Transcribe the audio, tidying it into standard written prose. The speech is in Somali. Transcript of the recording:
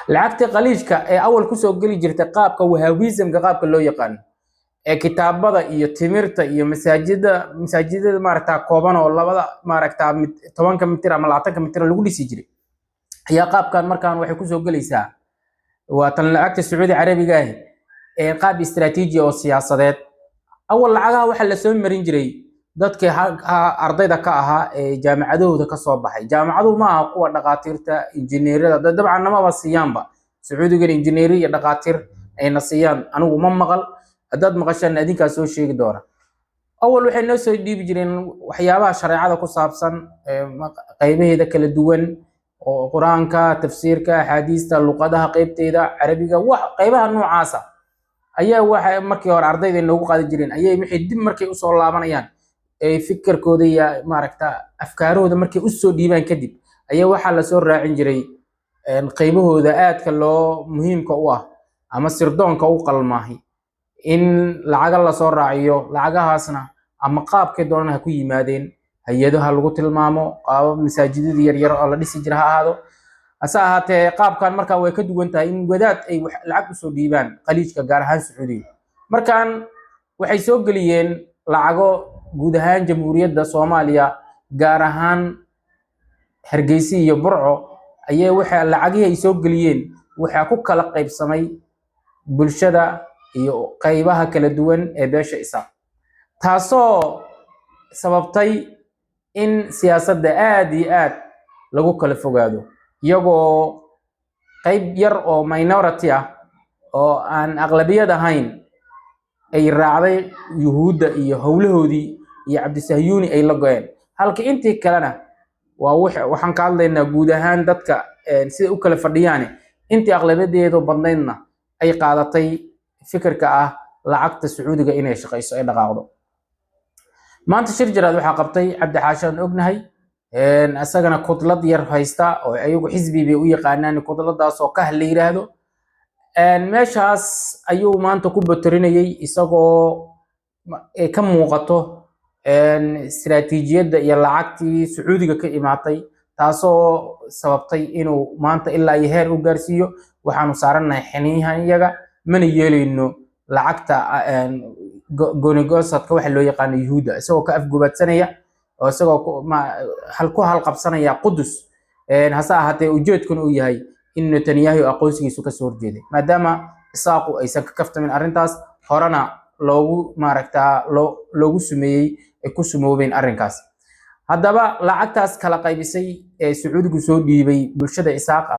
Lacagtii Khaliijka ee awal kusoo geli jirtay qaabka Wahaabismka, qaabka loo yaqaano ee kitaabada iyo timirta iyo masaajidada maaragtaa kooban oo labada maaragtaa 10-ka mitir ama 20-ka mitir lagu dhisi jiray, ayaa qaabkan markaan waxay kusoo gelaysaa, waa tan lacagta Sacuudi Carabiga ahi, ee qaab istiraatiiji oo siyaasadeed. Awal lacagaha waxaa lasoo marin jiray dadkii ardayda ka ahaa ee jaamacadahooda ka soo baxay. Jaamacaduhu ma aha kuwa dhaqaatiirta, injineerada, dabcan namaba siiyaanba. Sacuudigan injineeri iyo dhaqaatiir ayna siiyaan anigu ma maqal. Haddaad maqashaan, adinkaa soo sheegi doona. Awal waxay noo soo dhiibi jireen waxyaabaha shareecada ku saabsan, qaybaheeda kala duwan oo Qur-aanka, tafsiirka, axaadiista, luqadaha qaybteeda Carabiga, wax qaybaha noocaasa ayaa waxay markii hore ardayda noogu qaadi jireen. Ayay waxay dib markay usoo laabanayaan ay fikirkooda iyo maaragta afkaarahooda markay usoo dhiibaan kadib, ayaa waxaa lasoo raacin jiray qaybahooda aadka loo muhiimka u ah ama sirdoonka u qalmaahi in lacaga lasoo raaciyo. Lacagahaasna ama qaabkay doonaan ha ku yimaadeen, hay-adaha lagu tilmaamo, qaabab masaajidada yaryar oo la dhisi jira ha ahaado. Hase ahaatee, qaabkan markaa way ka duwan tahay in wadaad ay lacag usoo dhiibaan Khaliijka, gaar ahaan Sacuudiga. Markaan waxay soo geliyeen lacago guud ahaan Jamhuuriyadda Soomaaliya, gaar ahaan Hargeysa iyo Burco. Ayay waxa lacagihii ay soo geliyeen waxaa ku kala qaybsamay bulshada iyo qaybaha kala duwan ee beesha Isaaq, taasoo sababtay in siyaasadda aad iyo aad lagu kala fogaado, iyagoo qayb yar oo minority ah oo aan aqlabiyad ahayn ay raacday Yuhuudda iyo howlahoodii iyo Cabdisahyuuni ay la go'een, halka intii kalena waa waxaan ka hadlaynaa guud ahaan dadka siday u kala fadhiyaane, intii aqlabiyadeedu badnaydna ay qaadatay fikirka ah lacagta Sacuudiga inay shaqayso, ay dhaqaaqdo. Maanta shir jaraad waxaa qabtay Cabdi Xaashi aan ognahay, isagana kudlad yar haysta oo ayagu xisbi bay u yaqaanaan, kudladaas oo kah la yiraahdo. Meeshaas ayuu maanta ku botorinayay, isagoo ay ka muuqato istiraatiijiyadda iyo lacagtii Sacuudiga ka imaatay, taasoo sababtay inuu maanta ilaa iyo heer u gaarsiiyo: "Waxaanu saarannahay xiniyahan iyaga, mana yeelayno lacagta goonigosadka waxa loo yaqaano Yuhuudda," isagoo ka afgubaadsanaya oo isagoo ku halqabsanaya Qudus. Hase ahaatee, ujeedkuna uu yahay in Netanyahu aqoonsigiisu kasoo horjeeday, maadaama Isaaqu aysan ka kaftamin arrintaas, horena loogu maaragtaa loogu sumeeyey, ay ku sumoobeen arrinkaas. Haddaba lacagtaas kala qaybisay ee Sacuudigu soo dhiibay bulshada Isaaqa.